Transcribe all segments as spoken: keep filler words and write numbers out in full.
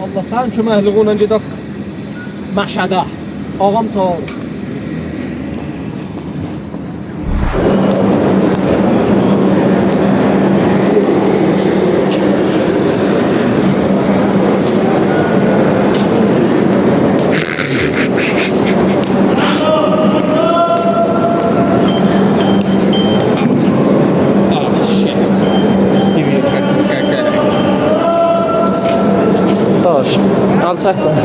آللاه سنین کؤمکلیگینله گئدک مشهده. آغام چاغیریر. داش، آلچاق قوی.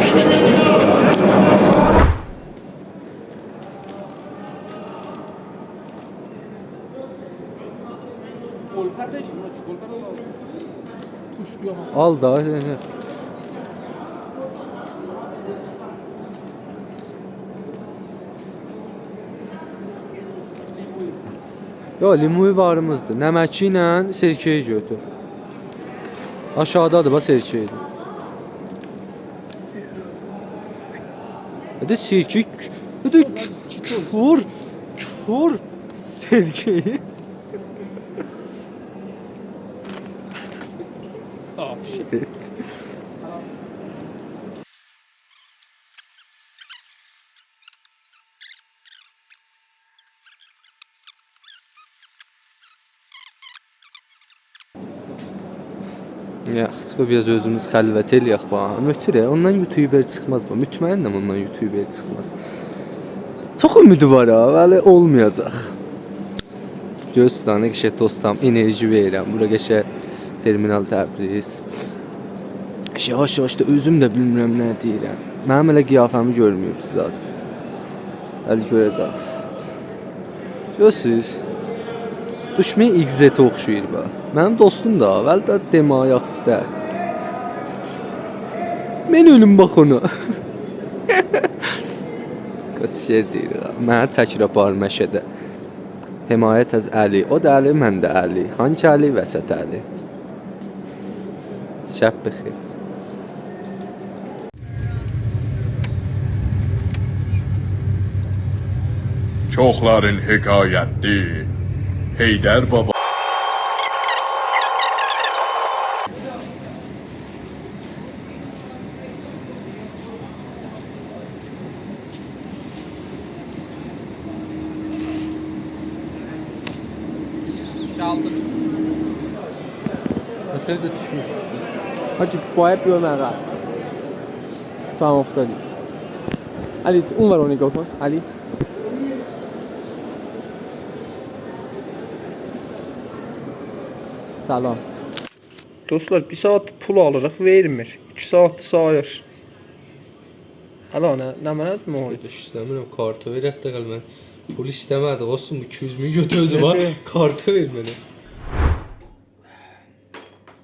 آل دا، هه، هه. یوخ، لیمویی واریمیزدیر. نمکی ایله سرکه‌یی گؤتور. آشاغیدادیر، باخ، سرکه‌یی‌دیر. هادی سرکه، هادی کفر، کفر، سرکه. Oh, shit. یاخشی، بیر آز اؤزوموز خلوت ائله‌یک، باخ. متوره، اوندان یوتیوبر چیخماز، باخ. مطمئنم، اوندان یوتیوبر چیخماز. چوخ امیدی وار ها، ولی اولمایاجاق. گؤرورسن، نه قشنگ دوستام، انرژی وئریرم. بورا قشنگ ترمینال تبریز. یاواش-یاواش دا اؤزوم ده بیلمیرم نه دئییرم. منیم ائله قیافه‌می گؤرمه‌ییبسیز آز. هله گؤره‌جکسینیز. گؤرورسوز؟ دوشمن ایگزئته اوخشویور، باخ. منیم دوستوم دا، ولی ده دئمک یاخشی دئییل. من اؤلوم، باخ اونا. قیز شعر دئییر، ها. منی چکیر آپاریر مشهده. حمایت از علی. او دا علی، من ده علی. هانسی علی؟ وسط علی. شب بخیر. چوخلارین حکایتدیر. حیدر بابا. گلدیم. مثلا ده دوشموش. حاجی، باید بیر عمره. تمام، افتادی. علی، اون وار، اونو قویما. علی. سلام. دوستلار، بیر ساعات پول آلیریق، وئرمیر. ایکی ساعاتدیر ساییر. هلا، نه، نمنه‌دیر بو؟ قارداش، ایسته‌میرم، کارتی وئر، حتی گل، من پول ایسته‌مه‌دیم، اولسون، بو ایکی یوز مین گؤتور اؤزووه، نئجه؟ کارتی وئر منه.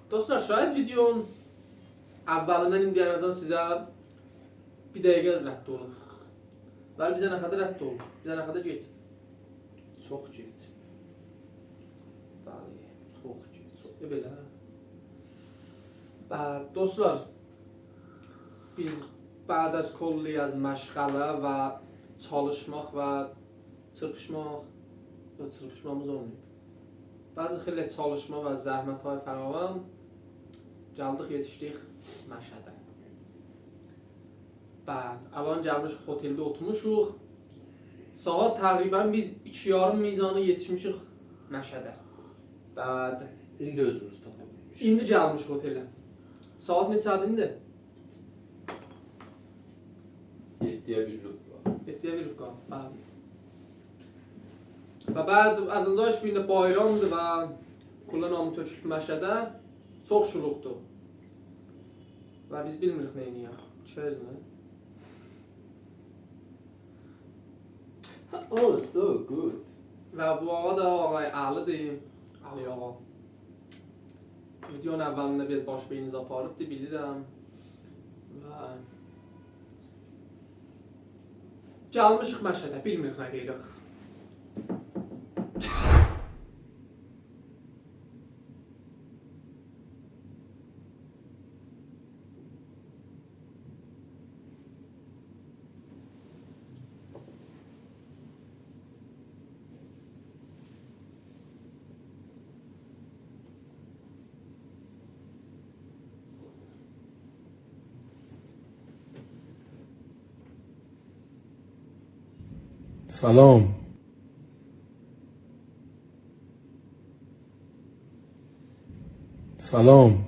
دوستلار، شاید ویدیونون اولیندن ایندییه‌جن سیزه بیر دقیقه رد اولوب. ولی بیزه نه قدر رد اولدو؟ بیزه نه قدر گئج؟ چوخ گئج. بلی، چوخ گئج. چوخ، ائ، بئله. و دوستلار، بیز بعد از کلی از مشغله و چالیشماق و چیرپیشماق، یوخ، چیرپیشمامیز اولماییب. بعد از خیلی چالیشما و زحمت‌های فراوان گلدیک، یئتیشدیک مشهده. بلی، الان گلمیشیک، هتلده اوتورموشوق. ساعات تقریباً بیز ایکی یاریم میزانی یئتیشمیشیک مشهده. بلی. ایندی اؤزوموزو تاپا بیلمیشیک. ایندی گلمیشیک هتله. ساعات نئچه‌دیر ایندی؟ یئددی‌یه بیر ربع وار. یئددی‌یه بیر ربع وار، بلی. و بعد از اونجا ایش بیر ده بایرامدیر و کلاً هامی تؤکولوب مشهده، چوخ شولوقدور. و بیز بیلمیریک نئینیه‌ک. چؤزمه. Oh, so good. و بو آقا دا آقای علی‌دیر. علی آقا. ویدیونون اولینده بیر آز باش بئینیمیزی آپاریبدی، بیلیرم. و گلمیشیک مشهده، بیلمیریک نه قئییریک. سلام. سلام.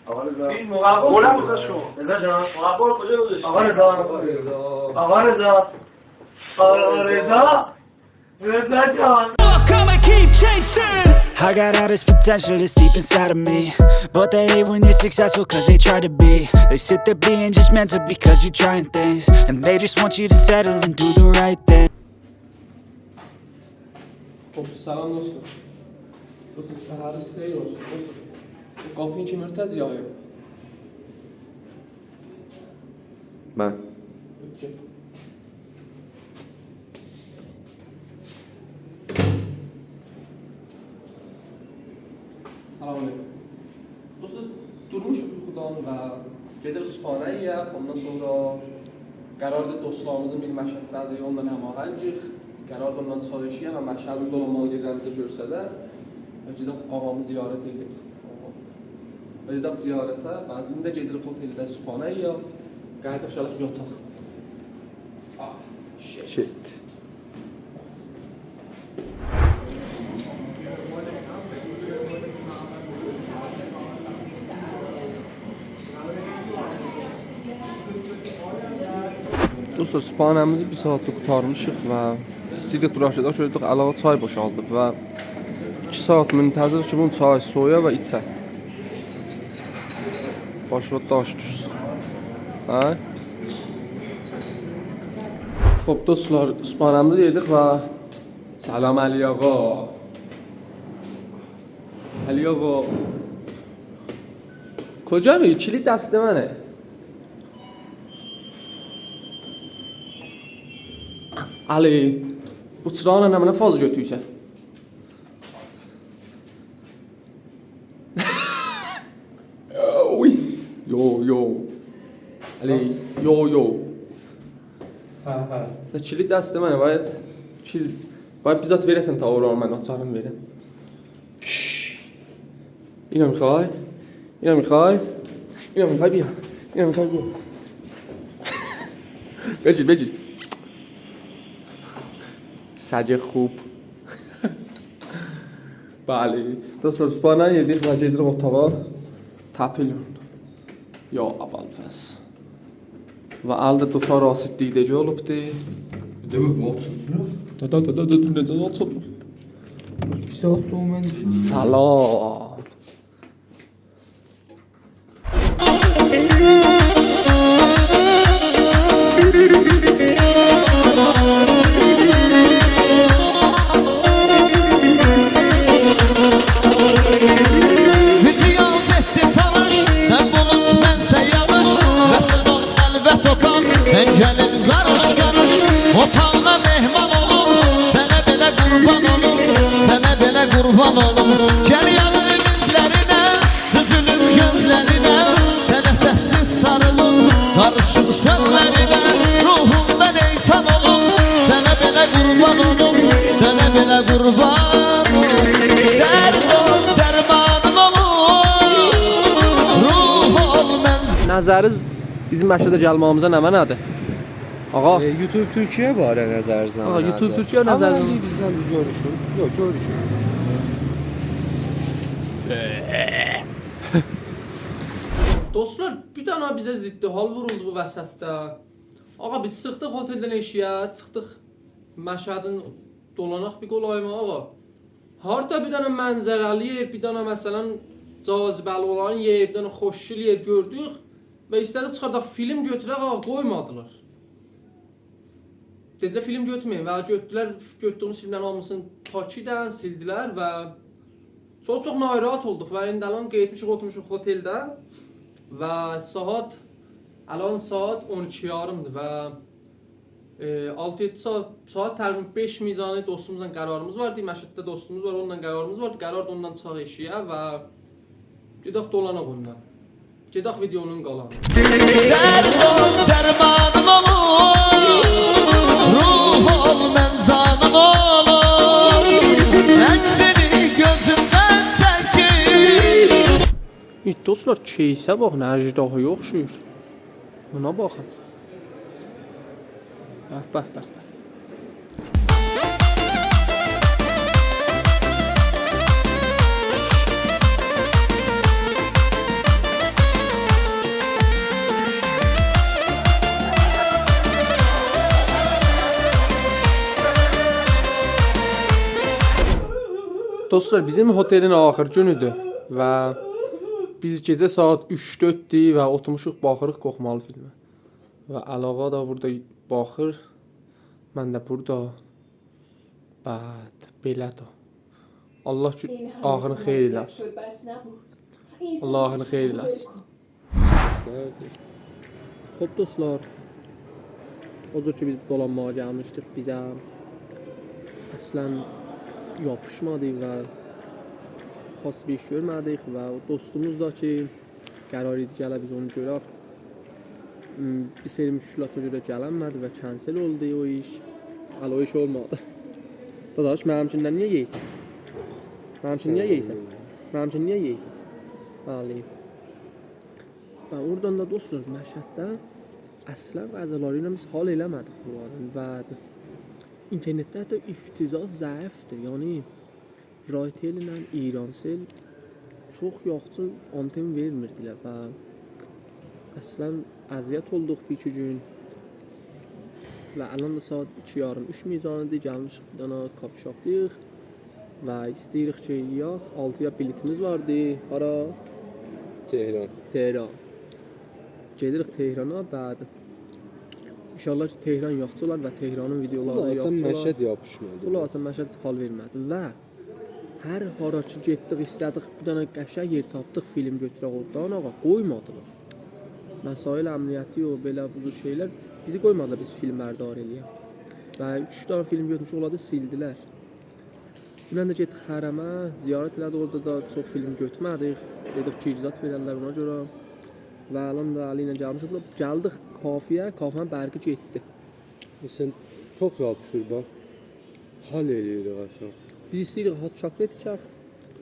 آقا رضا. این مقوا بلند بود شما. رضا جان. مقوا رو کجا گذاشتی؟ آقا رضا. آقا رضا. آقا رضا. آقا رضا. رضا جان. Fuck, I'ma keep chasing. I got all this potential that's deep inside of me, but they hate when you're successful 'cause they try to be. They sit there being judgmental because you're trying things, and they just want you to settle and do the right thing. خب، سلام دوستان. دوستان، سحرینیز خیر اولسون، دوستان. بو قاپینی کیم اؤرته‌جک آیا؟ من. اوچ. سلام علیکم. دوستان، دورموشوق یوخودان و گئدیریک صبحانه یئیک. اوندان سونرا قراردی دوستلاریمیزین بیر مشهدده‌دیر، اونونلا هماهنگیک. قراردی اوننان چای ایچک و مشهدین دولانمالی یئرلرینی ده گؤرسده. و گئدک آغامی زیارت ائدک. و گئدک زیارته. و ایندی ده گئدیریک هتلده صبحانه یئیک. قاییدیب شالیق یاتاق. آه، shit. Shit. دوستلار، صبحانه‌میزی بیر ساعاتلیق قورتارمیشیق و ایسته‌ییردیک بوراخ گئدک، گؤردوک علاوه چای بوشالدیب و ایکی ساعات منتظر کی، بونون چایی سویویا و ایچه. باشیوا داش دوشسون. هه؟ خب، دوستلار، صبحانه‌میزی یئدیک و سلام علی آقا. علی آقا. کجا می‌ری؟ کلید دست منه. علی، بو چیراغلا نمنه فاز گؤتورورسن؟ اوی. یو، یو. علی، یو، یو. هه، هه. دا کلید دست منه، باید چیز، باید بیر زاد وئره‌سن تا اورا، من آچارین وئریم. اینو می‌خوای؟ اینو می‌خوای؟ اینو می‌خوای؟ بیا. اینو می‌خوای؟ بیا. بگیر، بگیر. سگ خوب. بلی. دوستلار، صبحانه یئدیک و گئدیریک اوتاغا. تپیلین. یا ابوالفضل. و علی ده دوچار آسیب‌دیدگی اولوبدو. دئمک، بو آچیلمیر. دا، دا، دا، دا، دا، نئجه آچیلمیر؟ بیر ساعاتدیر او من ایشیم. سلام. بیزی یاز ائتدی تانیش، سن بولوت، منسه یاغیش. وصل اول خلوت اوتاق، من گلیم قاریش-قاریش. اوتاغینا مهمان اولوم، سنه بئله قوربان اولوم، سنه بئله قوربان اولوم. گل یانیم اوزلرینه، سوزولوم گؤزلرینه، سنه سس‌سیز ساریلیم، قاریشیق سؤزلرینه. روحومدا نیسان اولوم، سنه بئله قوربان اولوم، سنه بئله قوربان اولوم. درد اولوم، درمانین اولوم، روح اول من. نظرینیز بیزیم مشهده گلمه‌ییمیزه نمنه‌دیر؟ آقا. ائ، یوتیوب تورکیه باره نظرینیز نمنه‌دیر؟ آقا، یوتیوب تورکیه آمما نظرینیز؟ ایندی بیزدن بیر گؤروشون. یوخ، گؤروشون. دوستلار، بیر دنه بیزه ضدحال وورولدو بو وسطده. آقا، بیز چیخدیق هتلدن ائشییه، چیخدیق مشهدین دولاناق بیر قولایینا، آقا. هاردا بیر دنه منظره‌لی یئر، بیر دنه، مثلا، جاذبه‌لی اولان یئر، بیر دنه خوشگل یئر گؤردوک و ایسته‌دیک چیخارداق فیلم گؤتورک، آقا، قویمادیلار. دئدیلر، فیلم گؤتورمه‌یین. و گؤتوردولر، گؤتوردویوموز فیلملرین هامیسینی پاکیدن سیلدیلر و چوخ-چوخ ناراحت اولدوق و ایندی الان قاییتمیشیق، اوتورموشوق هتلده و ساعات، الان ساعات اون ایکی یاریمدیر و، ائ، آلتی-یئددی ساعات، ساعات تقریبا بئش میزانی دوستوموزلا قراریمیز واردی. مشهدده دوستوموز وار، اونونلا قراریمیز واردی. قرار دا اوندان چیخاق ائشییه و گئدک دولاناق اوننان. گئدک ویدئونون قالانی. درد اول، درمانین اولوم، روح اول من جانین اولوم، عکسینی گؤزومدن چکیم. ای، دوستلار، کیسه باخ، نه اژدهایا اوخشویور. بونا باخین. به، به، به، به. دوستلار، بیزیم هتلین آخر گونودور و بیز گئجه ساعات اوچ دؤرددور و اوتورموشوق، باخیریق قورخمالی فیلمه. و علی‌آقا دا بورادا باخیر، من ده بورادا. بعد، بئله‌دیر. الله کی، آخیرین خئییر ائله‌سین. الله آخیرین خئییر ائله‌سین. خوب، دوستلار، او جور کی، بیز دولانماغا گلمیشدیک، بیزه اصلاً یاپیشمادی و خاص بیر ایش گؤرمه‌دیک و او دوستوموز دا کی، قرار ایدی گله بیز اونو گؤرک، م، بیر سری مشکلاتا گؤره گلنمه‌دی و کنسل اولدو او ایش. هله او ایش اولمادی. داداش، منیمکیندن نییه یئییرسن؟ منیمکین نییه یئییرسن؟ منیمکین نییه یئییرسن؟ بلی. و اورادان دا دوستلار، مشهدده اصلاً غذالاری ایله بیز حال ائله‌مه‌دیک بونلارین و اینترنتده ده افتضاح ضعیفدیر. یعنی، رایتل ایله ایرانسل چوخ یاخشی آنتن وئرمیردیلر و اصلاً اذیت اولدوق بیر ایکی گون. و الان دا ساعات ایکی یاریم، اوچ میزانیدیر، گلمیشیک بیر دنه کافی شاپدایق و ایسته‌ییریک کی، یئیک. آلتی‌یا بلیطیمیز واردی. هارا؟ تهران. تهران. گئدیریک تهرانا، بعد ان‌شاءالله کی، تهران یاخشی اولار و تهرانین ویدئولاری دا یاخشی اولار. خلاصه، مشهد یاپیشمادی. خلاصه، مشهد حال وئرمه‌دی و هر هارا کی گئتدیک، ایسته‌دیک، بیر دنه قشنگ یئر تاپدیق، فیلم گؤتورک اورادان، آقا، قویمادیلار. مسائل امنیتی، او بئله بو جور شئیلر، بیزی قویمادیلار بیز فیلم‌برداری ائله‌یک. و اوچ دنه فیلم گؤتورموشوق، اونلاری دا سیلدیلر. دونن ده گئتدیک حرمه، زیارت ائله‌دیک، اورادا دا چوخ فیلم گؤتورمه‌دیک. دئدیک کی، ایجرات وئررلر اونا گؤره. و الان دا علی ایله گلمیشیک، گلدیک کافی‌یه، کافی‌نین برقی گئتدی. سن چوخ یاپیشیر، باخ. حال ائله‌ییر قشنگ. بیز ایسته‌ییریک هات چاکلت ایچک.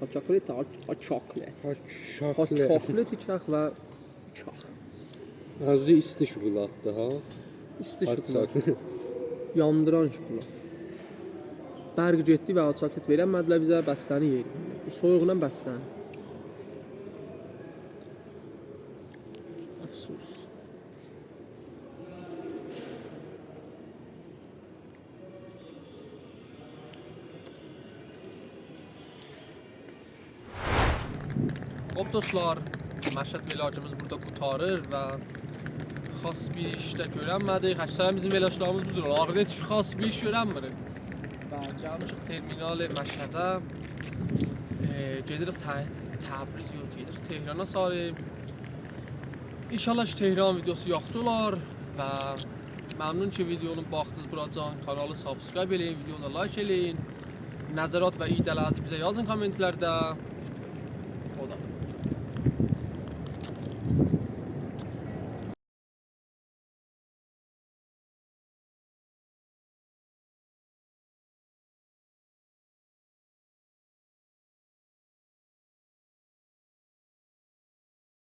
هات چاکلت، هات، هات چاکلت. هات چاکلت. هات چاکلت ایچک و چاخ. آرزو ایستی شوکولاددیر، ها؟ ایستی شوکولاد. هات چاکلت. یاندیران شوکولاد. برق گئتدی و هات چاکلت وئرنمه‌دیلر بیزه، بستنی یئییریک. بو سویوقلا بستنی. افسوس. خوب دوستلار، مشهد ولاگیمیز بورادا قوتاریر و خاص بیر ایش ده گؤرنمه‌دیک. اکثراً بیزیم ولاگلاریمیز بو جور اولور. آخیردا هئچ خاص بیر ایش گؤرنمیریک. و گلمیشیک ترمینال مشهده. ائ، گئدیریک ته-، تبریز، یوخ، گئدیریک تهرانا ساری. ان‌شاءالله کی، تهران ویدئوسو یاخشی اولار و ممنون کی، ویدئونو باخدینیز بوراجان. کانالی سابسکرایب ائله‌یین، ویدئونو دا لایک ائله‌یین. نظرات و ایده‌لرینیزی بیزه یازین کامنت‌لرده.